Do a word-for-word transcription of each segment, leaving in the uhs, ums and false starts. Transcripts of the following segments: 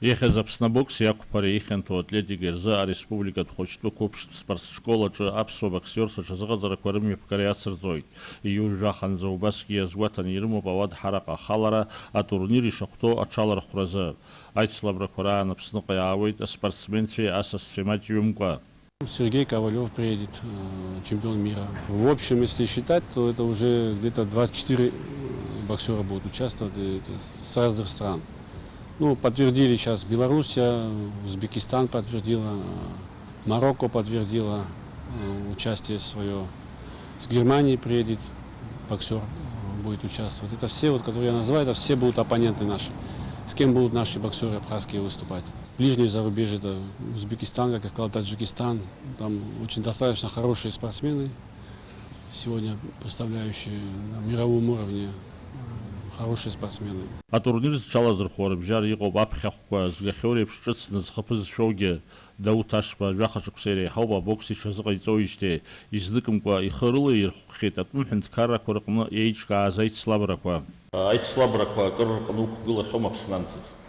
Ихьӡ Аԥсны абокси ақәԥареи ихьанҭоу атлетика рзы ареспубликатә хәыҷтәы қәыԥштә спортшкол аҿы аԥсуа боксиорцәа аҽазыҟаҵарақәа рымҩаԥгара иацырҵоит. Июль жәаханӡа убасгьы иазгәаҭаны ирымоуп ауадҳараҟа ахалара атурнир ишахәҭоу аҽалархәразы. Аицлабрақәа раан Аԥсныҟа иаауеит аспортсменцәеи асасцәеи маҷҩымкәа. Сергей Ковалев приедет, э, чемпион мира. В общем, если считать, то это уже где-то двадцать четыре боксера будут участвовать, э, это с разных стран. Ну, подтвердили сейчас Белоруссия, Узбекистан подтвердила, э, Марокко подтвердила, э, участие свое. С Германии приедет боксер, э, будет участвовать. Это все, вот, которые я называю, это все будут оппоненты наши. С кем будут наши боксеры абхазские выступать? Ближнее зарубежье — это Узбекистан, как я сказал, Таджикистан. Там очень достаточно хорошие спортсмены, сегодня представляющие на мировом уровне, м, хорошие спортсмены. Атурнир зҽалазырхәо рыбжьара иҟоуп аԥхьахәқәа згахьоу реиԥш ҿыцны зхы ԥызшәогьы. Дауҭ Ашба жәаха шықәса иреиҳауп абокс иҽазыҟаиҵоижьҭеи, изныкымкәа ихы рылаирхәхьеит атәым ҳәынҭқаррақәа рҟны еиҿкааз аицлабрақәа. Аицлабрақәа акыр рҟны уқәгылахьоума Аԥсны анҭыҵ?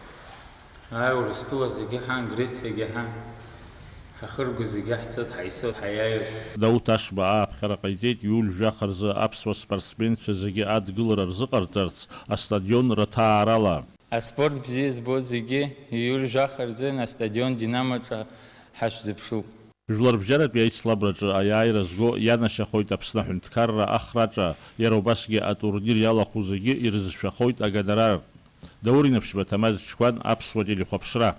Ааи, Урыстәыла зегьы ҳан, Грециагьы ҳан. Ҳахырго зегьы ҳцоит, ҳаисоит, ҳаиааиуеит. Дауҭ Ашба ааԥхьара ҟаиҵеит иуль жәаха рзы аԥсуа спортсменцәа зегьы адгылара рзыҟарҵарц астадион рыҭаарала. Аспорт бзиа збо зегьы иуль жәаха рзын астадион Динамоҿы ҳашәзыԥшуп. Жәларбжьаратәи аицлабраҿы аиааира зго ианашьахоит Аԥсны аҳәынҭқарра Ахраҿа, иара убасгьы атурнир иалахәу зегьы ирызшәахоит агонорар. Даур Инаԥшьба, Ҭамаз Чқәан, Аԥсуа телехәаԥшра.